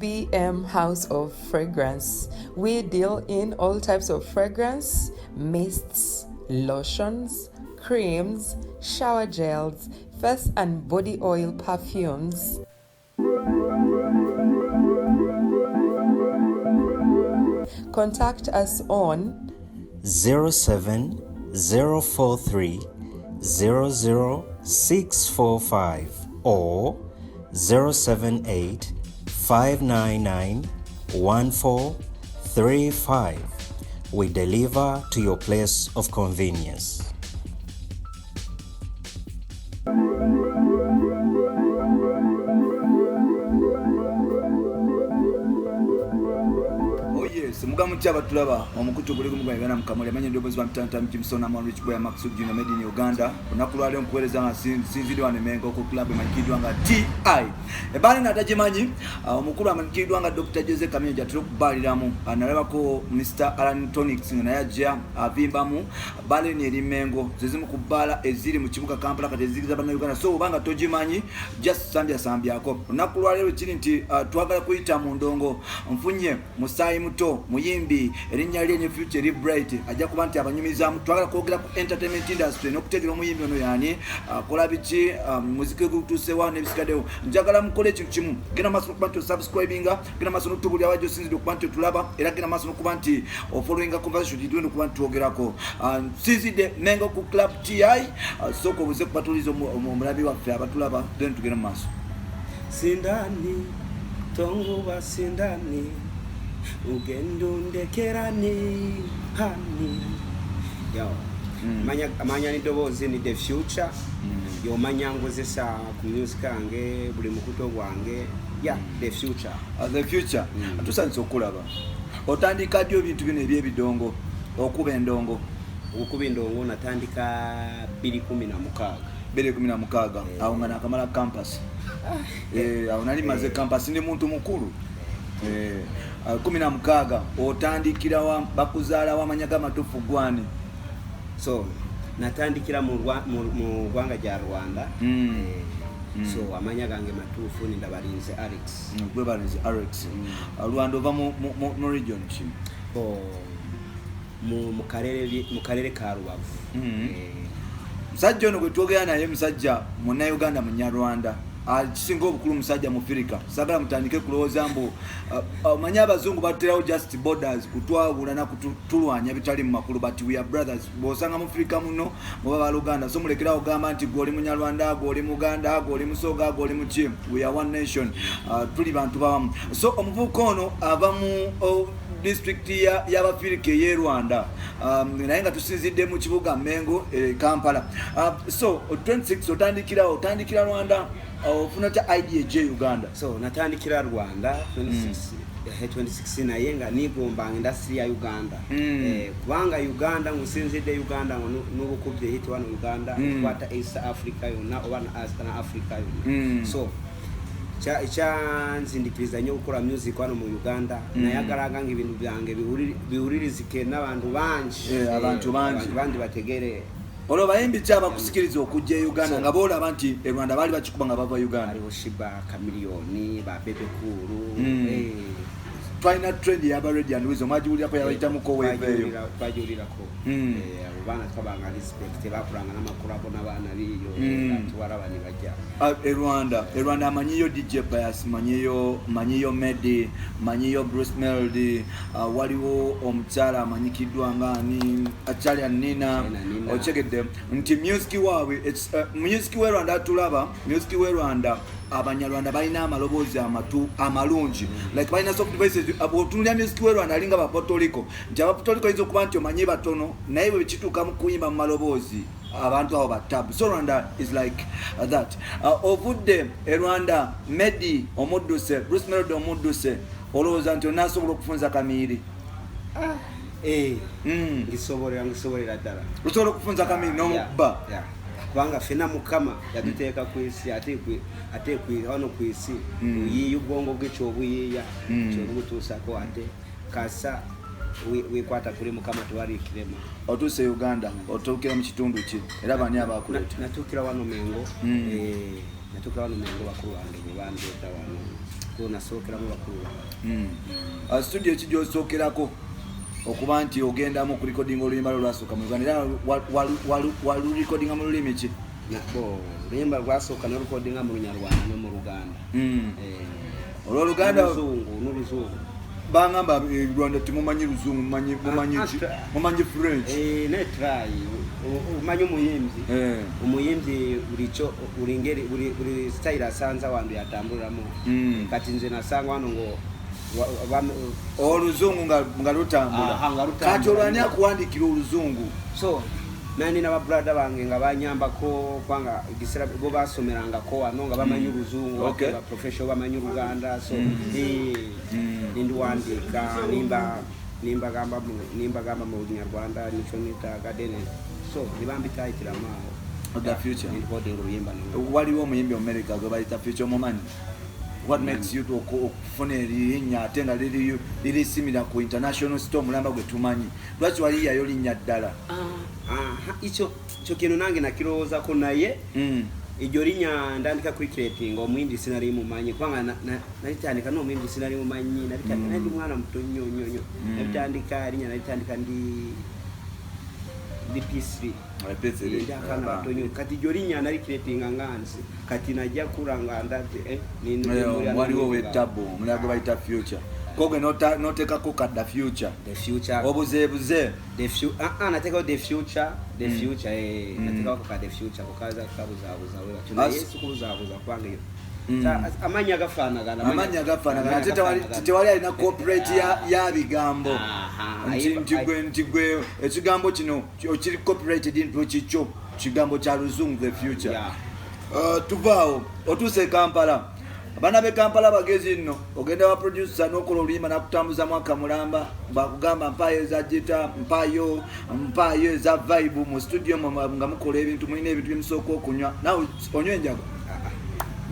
SBM House of Fragrance. We deal in all types of fragrance, mists, lotions, creams, shower gels, face and body oil perfumes. Contact us on 07043 00645 or 078 599 1435. We deliver to your place of convenience. Oh yes, mugamu ki abatulaba omukutu guli gumu gwa Uganda mukamuli amanya ndoboozi ba mutanta Jimson Amon Rich Boy Max Junior made in Uganda. Olunaku lwaleero nkuweereza nga sinziridde wano e Mengo ku club emanyikiddwa nga TI. Ebaala eno atagimanyi, omukulu amanyikiddwa nga Dr. Jose Chameleone gy'atera okubaaliramu. Nalabako Mr. Alan Tonics nga naye ajja avimbamu. Bbaala eno eri Mengo, ze zimu ku bbaala eziri mu kibuga Kampala kati eziyigiriza Bannayuganda. So oba nga togimanyi, just sambyassambyako. Olunaku lwaleero kiri nti twagala kuyita mu ndongo. Nfunye musaayi muto muyimbi, erinnya lye ne future eri bright, ajja kuba nti abanyumizaamu. Twagala kwogera ku entertainment industry n'okutegeera omuyimbi ono yaani, akola biki, muziki gutuusewa n'ebisigaddewo. Njagala mukole ekintu kimu, genda maaso n'okuba nti osubscribinga, genda maaso n'otubulira wajja osinzidde okuba nti otulaba, era genda maaso n'okuba nti ofollowinga conversation gitugenda okuba nti twogerako. Nsinzidde Mengo ku Club TI. Sooka obuze kubatuliza omulabi waffe abatulaba, then tugende mu maaso. Sindani tonguba sindani ugenda undekerani hani yo. Amanya n'eddoboozi ni The Future. Yomanya ngozesa ku music yange buli mukuto gwange ya The Future. The Future. Tusanyusa okulaba otandika ddi ebintu bino ebyebidongo, okuba endongo? Okukuba endongo natandika 2016. 2016, awo nga nakamala campus. Awo nali maze campus, ndi muntu mukulu. 16 otandikirawa? Bakuzaalawo? Amanya g'amatuufu gwani? So natandikira mu ggwanga rya Rwanda. So amanya gange matuufu ni Ndabarinze Alex. Gwe balinze Alex. Rwanda ova mu region ki? Bo mu karere ka Rubavu. Musajja ono gwe twogera naye musajja Munnayuganda, Munyarwanda, kisinga obukulu musajja Mufirika. Sagala mutandike kulowooza mbu omanyi abazungu baterawo just borders kutwawula na kutulwanya bitali mu makulu, but we are brothers. Bw'osanga Mufirika muno muba baluganda, so mulekerawo kugamba nti gwe oli Munyarwanda, gwe oli Muganda, gwe oli Musoga, gwe oli muki. We are one nation. Tuli bantu bawamu. So omuvubuka ono ava mu district y'Abafirika ey'e Rwanda, naye nga tusinzidde mu kibuga Mengo, Kampala. So 26 otandikirawo, otandikira Rwanda, ofuna tya idea ejja e Uganda? So natandikira Rwanda 26, 26, naye nga nigombanga industry ya Uganda. Kubanga Uganda ngusinzidde Uganda ngo n'ubukubye hit wano Uganda, okwata East Africa yonna oba na Africa yonna. So ekyanzindikiriza nnyo okukola music wano mu Uganda, nayagalanga nga ebintu byange biwulirizike n'abantu bangi. Abantu bangi. Abantu bangi bategere. Olwo bayimbi ki abakusikiriza okujja e Uganda, nga boolaba nti e Rwanda baali bakikuba nga bava Uganda? Hariho Sheebah Chameleone, ba Bebe Cool. Twalina trend eyaba Radio and Weasel, mwagiwulirako? Yabayitamuko wave eyo? Twagiwulirako. Abo baana twabanga respect, bakulanga n'amakolabo n'abaana biyo, tubalaba ne bajja. E Rwanda amanyiyo DJ Pius, manyiyo Medi, manyiyo Bruce Melody, waliwo omukyala amanyikiddwa nga ani, Achalia Nina. Charlia Nina. Okyegedde nti music waabwe, music we Rwanda tulaba music we Rwanda, Abanyarwanda balina amaloboozi amatu amalungi, like balina soft voices. Bw'otunulira music we Rwanda alinga Bapotoliko, nti Abapotoliko oyinza okuba nti omanyi batono, naye bwe kituuka mu kuyimba mu maloboozi abantu abo batabu. So Rwanda is like that. Ovudde e Rwanda, Medi omudduse, Bruce Melody omudduse, olowooza nti onaasobola okufunza Kamiiri? Ngisobolera ddala. Osobola okufunza Kamiiri n'omukuba? Yeah. Kubanga fena Mukama yatuteeka ku isi, ate wano ku isi oyiiya obwongo bwe kyobuyiiya kyobugutuusako, ate kasa wekwata kuli Mukama tewaliikirema. Otuuse Uganda, otuukira mu kitundu ki era bani abakuleeta? Natuukira wano Mengo. Natuukira wano Mengo, bakulu bange bwe bandeeta wano. Nasookeramu bakulu. Studio ki gyosookerako okuba nti ogendamu okurecordinga oluyimba lwo lwasooka mu Uganda, era walurecordinga mu lulimi ki? Oluyimba lwasooka nalurecordinga mu Lunyarwanda no mu Luganda. Olwoluganda? N'oluzungu. Bangamba Rwanda temumanyi Luzungu, mumanyi French. Ne try omanyi omuyimbi, omuyimbi bulikyo buli ngeri, buli style asanza wandu yatambuliramu. Kati nze nasanga wano ngo oluzungu nga lutambula. Kati olwani akuwandikira oluzungu? So nani na babrother bange nga banyambako, kubanga egisera bo basomerangako wano nga bamanyi oluzungu, ba professional bamanyi Oluganda. So nindiwandiika, nimbagamba mu Lunyarwanda nico nitaaga, then so nibambitayitiramu awo. The Future. Recording oluyimba. Waliwo omuyimbi America gwe bayita Future, omumanyi? What makes you okufuna erinnya ate nga lirisimira ku international store omulamba gwe tumanyi? Lwaki waliyayo linnya ddala? Ekyo kyo kintu nange nakirowoozako, naye eryo linnya ndandika creating omuyimbi sinali mumanyi, kubanga nalitandika n'omuyimbi sinali mumanyi. Nabitandika nali ndi mwana muto nnyo nnyo nnyo. Nabitandika erinnya nalitandika ndi P3. P3. Ndi akaana kato nnyo. Kati eryo linnya nalicreatinga nga nze kati najja kula nga ndabye Waliwo wetabu omulala gwe bayita Future, kogwe notekako kadda Future. The Future. Obuzeebuze. The future, nateekawo The Future, The Future, nateekawo ka The Future kukaza kabuzaabuza we batyo, naye sikubuzaabuza kubanga eyo amannya gafaanagana. Amannya gafaanagana, ate tewali alina copyright ya bigambo nti gwe ekigambo kino okiri copyrighted nti kikyo, kigambo kya Luzungu, The Future. Tuvaawo otuuse e Kampala. Abaana b'e Kampala bagezi nno. Ogenda wa producer n'okola oluyimba nakutambuza mwaka mulamba, bakugamba mpaayo eza gita, mpaayo eza vibe. Mu studio nga mukola ebintu, mulina ebintu byemusooka okunywa. Nawe onywa enjaga?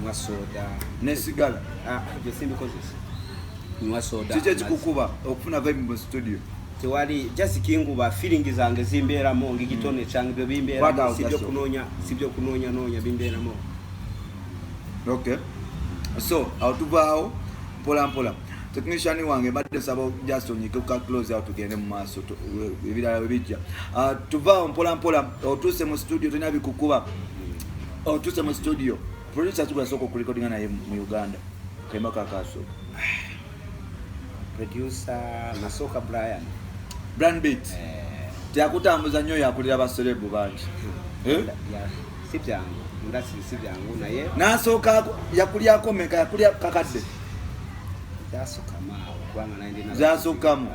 Nywa soda. Nesigala? Ebyo simbikozesa, nywa soda. Kiki ekikukuba okufuna vibe mu studio? Tewali, just kinguba feeling zange zimbeeramu ngigitone kyange byo bimbeeramu, sibyo kunoonya noonya, bimbeeramu. Okay, so awo tuvaawo mpola mpola. Technician wange, mbadde nsaba just onyike ku close awo tugende mu maaso, ebirala webijja. Tuvaawo mpola mpola, otuuse mu studio, tolina bikukuba, otuuse mu studio. Producer ki gwasooka okurecordinga naye mu Uganda kayimba kakasooka? Producer nasooka Brian. Brian Beat. Teyakutambuza nnyo, yakulira baserebu bangi, eh? Si byangu ndasi, si byangu naye. Nasooka yakulyako meka? Yakulya kakadde? Byasukamu awo kubanga Byasukkamu?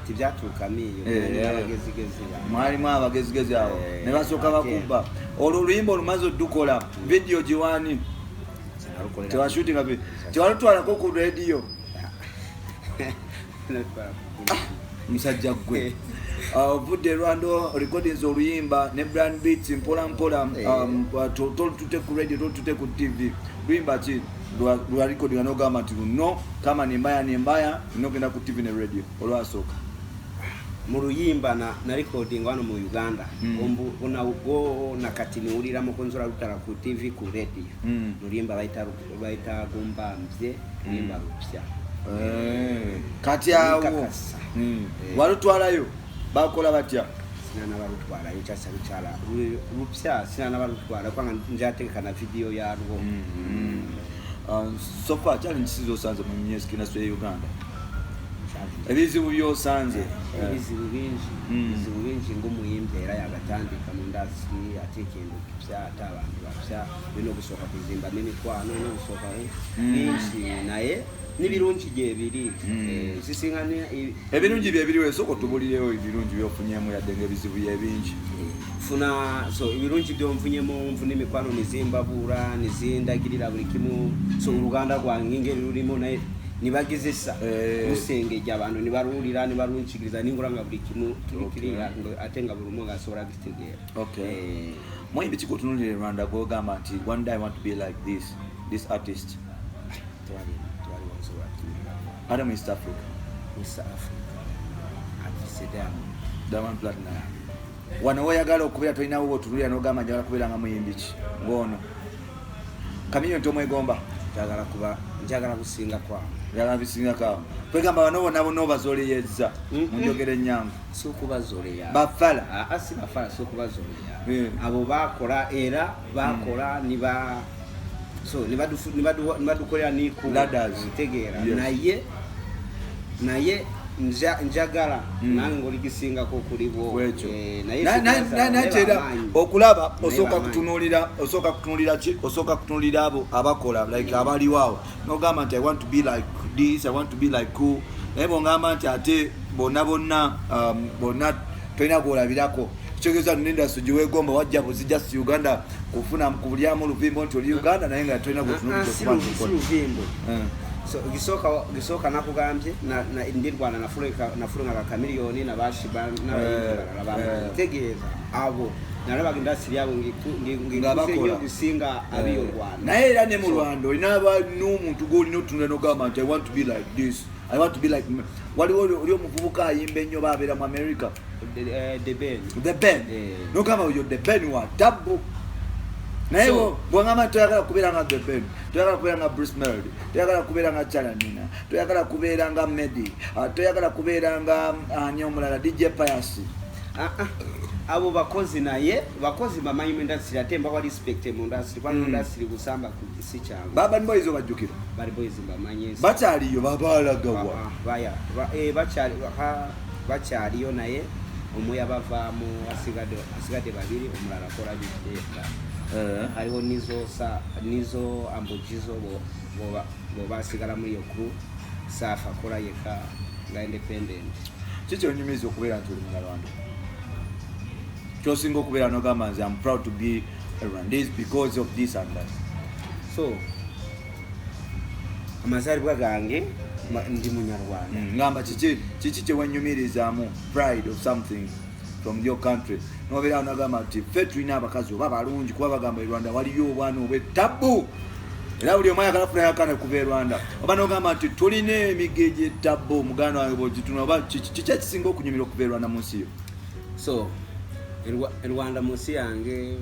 Tibyatuukamu eyo, abagezigezi. Mwalimu abagezigezi awo ne basooka bakubba. Olwo oluyimba olumaze odukola, vidiyo giwani? Tewashootinga, tewalutwalako ku radio? Musajja gwe, ovudde e Rwanda, recordings oluyimba ne Brand Beats mpola mpola, tolutute ku radio, tolutute ku TV. Luyimba ki lwa recordinga nogamba nti luno kama ni mbaya ni mbaya, nogenda ku TV ne radio, olwasooka? Mu luyimba na recording wano mu Uganda, go nakati niwuliramu kunzura lutala ku TV, ku radio, luyimba bayita Gumbambye, luyimba lupya. Kati awo walutwalayo, bakola batya? Sinana balutwalayo, kyasa lukyala lupya, sinana balutwala kubanga njategeka na video yarwo. So far, challenge zosanze mu music industry ya Uganda, ebizibu byosanze? Ebizibu bingi, ebizibu bingi. Ng'omuyimbi era yagatandika mu industry, ate ekintu kipya, ate abantu bapya, olina okusooka kuzimbamu emikwano, olina okusooka bingi, naye n'ebirungi gyebiri zisinga. Ebirungi byebiriwo, esooka otubulirewo ebirungi byofunyemu yadde nga ebizibu byebingi. Funa, so ebirungi byonfunyemu, nfuna emikwano nizimbabuura, nizindagirira buli kimu, so oluganda rwange ngeri lulimu, naye nibagezesa lusengejja abantu nibaluwulira, nibalunkigiriza, ningula nga buli kimu kiri ate nga buli omu nga asobola kitegeera. Muyimbi ki gwotunulira e Rwanda gwogamba nti one day I want to be like this artist? Tewali wansobola kutunulira. Ate mu East Africa? East Africa atise Diamond. Diamond Platinum. Wano woyagala okubeera, tolinawo wotunulira nogamba njagala kubeera nga muyimbi ki ng'ono? Chameleone tomwegomba? Njagala kuba, njagala kusinga kwawo. Njagala bisinga kawo. Kwegamba bano bonna bonna obazooleyezza mu njogera ennyangu. Si okubazoleya. Bafala. Aa, si bafala, si okubazoleya. Abo bakola, era bakola niba so nibadukolera niku Ladders. Ntegeera. Yes. Naye njagala nange ng'oligisingako kulibwo. Kwekyo. Naye Naye si era bamaanyi. okulaba Naye osooka bamaanyi. kutunuulira, osooka kutunuulira ki? Osooka kutunuulira abo abakola, like abaliwo awo, n'ogamba nti I want to be like this, I want to be like who. Naye bw'ongamba nti ate bonna bonna, bonna tolina gw'olabirako, kitegeeza nindustry gyeweegomba wajja buzi just Uganda kufuna kulyamu oluvimbo nti oli Uganda, naye nga tolina gwetunuulira Ah, si okuba nti si okola. luvimbo. Eh. So gisooka nakugambye ndi Rwanda nafuleka ka Chameleone nabashiba n'abayimbi balala ntegeeza abo nalabaga industry yabo Nga ngikuze bakola. nnyo okusinga abiyo Rwanda. Naye era ne mu Rwanda olina n'omuntu gw'olina otunula n'ogamba nti I want to be like this, I want to be like waliwo oli omuvubuka ayimba ennyo baabeera mu America. The Ben. The Ben. N'ogamba oyo The Ben wa tabbu. Naye bw'ogamba nti toyagala kubeera nga The Ben, toyagala kubeera nga Bruce Melody, toyagala kubeera nga Chalanina, toyagala kubeera nga Medi, toyagala kubeera nga ani omulala, DJ Pius. Ah, ah. Abo bakozi, naye bakozi bamanyi mu industry, ate mbawa respect mu industry kubanga industry kusamba ku si kyangu. Ba Urban Boys obajjukira? Bad Boys mbamanyi. Bakyaliyo? Babalagawa? Ah, ah, baya bakyali, bakyaliyo, naye omu yabavaamu, asigadde babiri, omulala akola biteeka. Hariho nizo sa nizo ambujizo boba asigala muri iyo crew, Safi akola yeka nga independent. Kiki onyumiza okubeera nti oli Munyarwanda, kyosinga okubeera nogamba nze am proud to be a Rwandese because of this and that? So amazaalibwa gange ndi Munyarwanda. Ngamba kiki kyewenyumirizaamu, pride of something from your country, nobeera nagamba nti ffe tulina abakazi oba balungi, kuba bagamba e Rwanda waliyo obwana obwetabbu, era buli omu ayagala funayo akaana kuva e Rwanda, oba nogamba nti tulina emiga egyetabbu, muganda wange bwogituna, oba kiki ekisinga okunyumira okuva e Rwanda mu nsi yo? So e Rwanda mu nsi yange,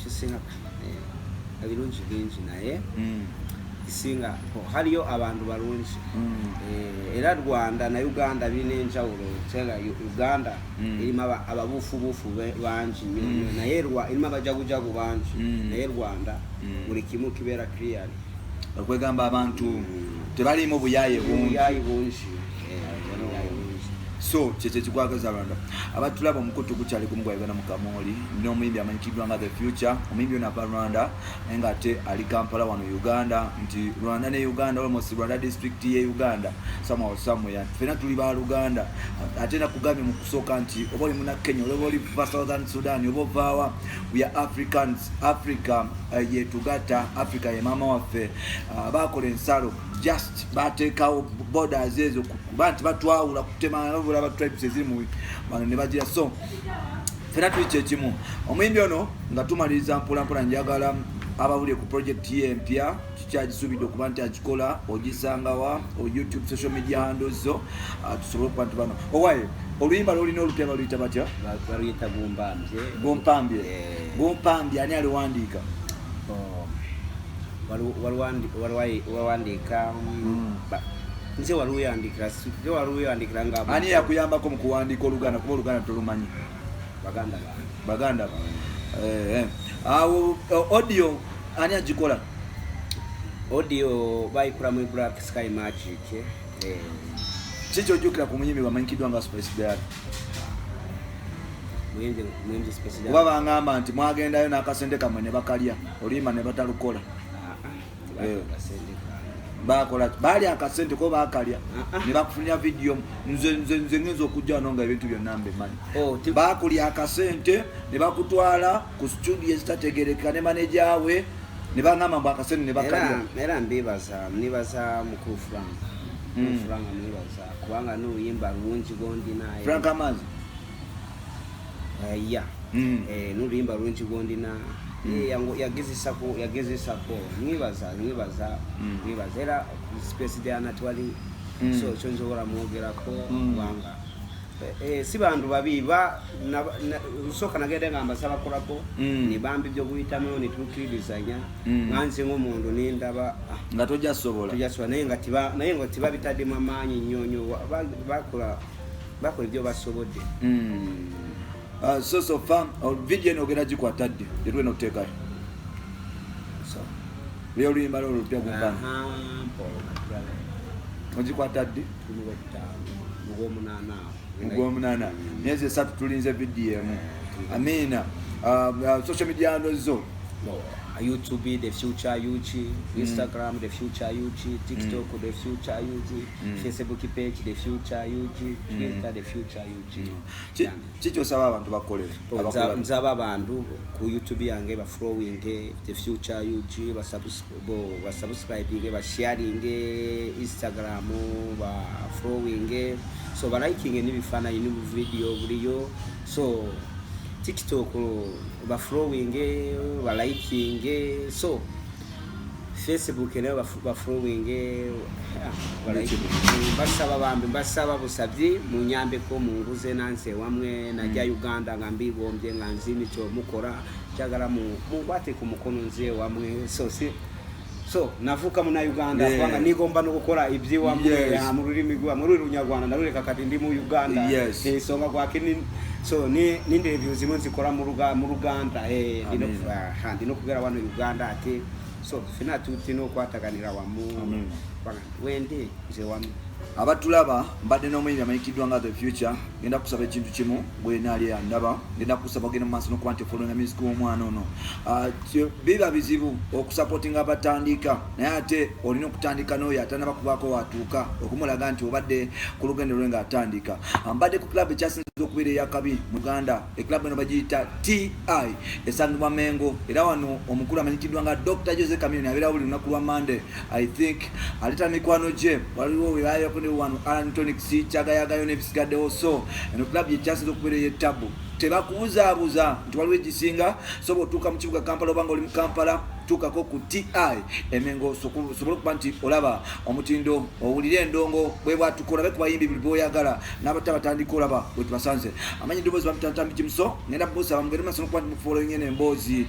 kisinga ebirungi bingi, naye kisinga haliyo abantu balungi. Era Rwanda na Uganda birina enjawulo, tenga Uganda erimu ababuufubuufu bangi nnyo nnyo, naye erimu abajagujagu bangi, naye Rwanda buli kimu kibeera clear. Okwegamba abantu tebaliimu buyaye bungi. Buyayi bungi. Buyayi bungi. So kyekyo ekikwagaza Rwanda. Abatulaba, omukutu gukyali gumu gwa Uganda mu Kamoli n'omuyimbi amanyikiddwa nga The Future. Omuyimbi ono ava Rwanda, naye nga ate ali Kampala wano Uganda, nti Rwanda ne Uganda, almost Rwanda district ye Uganda somehow somewhere, ffenna tuli ba Luganda. Ate nakugambye mu kusooka nti oba oli muna Kenya, oba oli va Southern Sudan, oba ovaawa, we are Africans. Africa yetugatta, Africa ye maama waffe. Bakola ensalo, just bateekawo borders ezo kuba nti batwawula kutema ba tribes eziri mu bano ne bagira. So fena tuli kyekimu. Omuyimbi ono, nga tumaliriza mpolampola, njagala abawulire ku project ye empya, kikyagisuubidde okuba nti agikola, ogisangawa o YouTube, social media handles zo, tusobole okuba nti bano owaye oluyimba lwolina olupya baluyita batya? Baluyita Gumpambye. Gumpambye. Eh. Gumpambye ani aliwandiika? Oh, waliwandiika nze waliweyandikira, nze waliweyandikira nga Ani yakuyambako mu kuwandiika Oluganda, kuba Oluganda tolumanyi? Baganda bange. Baganda ba awo audio ani agikola? Audio bayikola mu Black Sky Magic. Kiki ojjukira ku muyimbi wamanyikiddwa nga Spice Diana? Muyimbi Spice Diana? Kuba bangamba nti mwagendayo n'akasente kammwe ne bakalya, oluyimba ne batalukola. Ah, ah, akasente kange. Bakola, baali akasente ko bakalya Ah, ah. ne bakufunira vidiyo. Nze ngenza okujja wano nga ebintu byonna mbimanyi. Oh, Bakulya akasente ne bakutwala ku studio ezitategereka ne maneja we, ne bagamba mbu akasente ne bakalya. Era mbibaza, nibaza mukulu Frank. Mukulu Frank mwibaza kubanga n'oluyimba lungi gondina. Frank Amazi. Ya. N'oluyimba lungi gondina. Yagezesako, mwibaza, mwibaza era Space Diana twali. So kyo nsobola mwogerako kubanga Si bantu babi ba nsooka nagenda nga mbasaba kolako ne bambi byokuyitamu ne tukirizanya nga nze ng'omuntu nendaba nga tojja sobola naye nga tibabitaddemu amaanyi nnyo nnyo, bakola ebyo basobodde. So far video eno ogenda gikwata ddi gyetugenda okuteekayo? So lwe oluyimba lwo olupya gumpano ogikwata ddi? Mugwomunaana. Mugwomunaana, myezi 3 tulinze vidiyo emu. Amiina. Social media handles zo? YouTube The Future UG, Instagram The Future UG, TikTok The Future UG, Facebook page The Future UG, Twitter The Future UG. Kikyosaba abantu bakolere? Nzaba abantu ku YouTube yange ba following The Future UG, ba subscribing, ba sharing, Instagram ba following, so ba liking n'ibifaananyi n'ubuvideo buliyo, so TikTok ba following, ba liking, so Facebook nayo ba following, ba liking. Mbasaba bambi, mbasaba busabyi munyambeko munguze nanse wamwe najja Uganda nga mbigombye nga nzi nicyo mukora, njagala mungwate ku mukono nze wamwe, so si so navuka muna Uganda kubanga nigomba no gukora ibyiwamwe mu rurimi rwa muri Runyarwanda ndarureka kati ndi mu Uganda. Ensonga gwakini so ni n'interview zimwe nzikora mu Ruganda, ndino ndino kubera wano Uganda ate so fina tuti no kwataganira wamu wende nze wamu. Abatulaba, mbadde n'omuyimbi amanyikiddwa nga The Future. Ngenda kusaba ekintu kimu, gwenaali andaba, ngenda kusaba ogenda mu maaso n'okuba nti followinga music w'omwana ono. Biba bizibu okusupportinga abatandika, naye ate olina okutandika n'oyo atanaba kubaako watuuka okumulaga nti obadde ku lugendo lwe ng'atandika. Mbadde ku club ekyasinza okubeera eyakabi mu Uganda. Eclub eno bagiyita TI, esangibwa Mengo, era wano omukulu amanyikiddwa nga Dr Jose Chameleone abeerawo buli lunaku lwa Monday. I think aleeta mikwano gye, waliwo webayako ne wano Alan Tonics kyagayagayo n'ebisigaddewo. So eno club yekyasinza okubeera ey'ettabu, tebakubuzaabuza nti waliwo egisinga. So bw'otuuka mu kibuga Kampala obanga oli mu Kampala, tuukako ku TI Emengo osobole okuba nti olaba omutindo, owulire endongo bwe bwatuka, olabe ku bayimbi buli bwoyagala n'abata batandika olaba bwe tubasanze. Amanyi eddoboozi bamutantambi Kimuso. Ngenda busaba mugende maaso nokuba nti mufollowinge eno emboozi,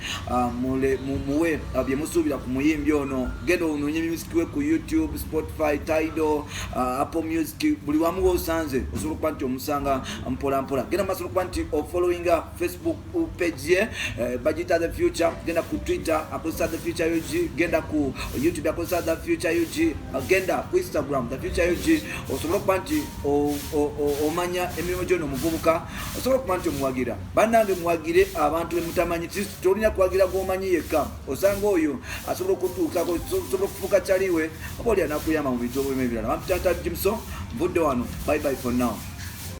muwe bye musuubira ku muyimbi ono. Genda onoonye music we ku YouTube, Spotify, Tidal, Apple Music, buli wamu wosanze osobola okuba nti omusanga mpola mpola. Genda maaso nokuba nti ofollowinga Facebook page ye, bagiyita The Future. Genda ku Twitter, akozesa The Future UG. Genda ku YouTube, akozesa The Future UG. Genda ku Instagram, The Future UG, osobole okuba nti omanya emirimu gyono omuvubuka, osobola okuba nti omuwagira. Bannange, muwagire abantu bemutamanyi. Tolina kuwagira gwomanyi yekka, osanga oyo asobola okutuukako, osobola okufuuka kyaliwe oba oli anakuyamba mu bintu obulimu ebirala. Bampitata Jimso, nvudde wano. Bye bye for now.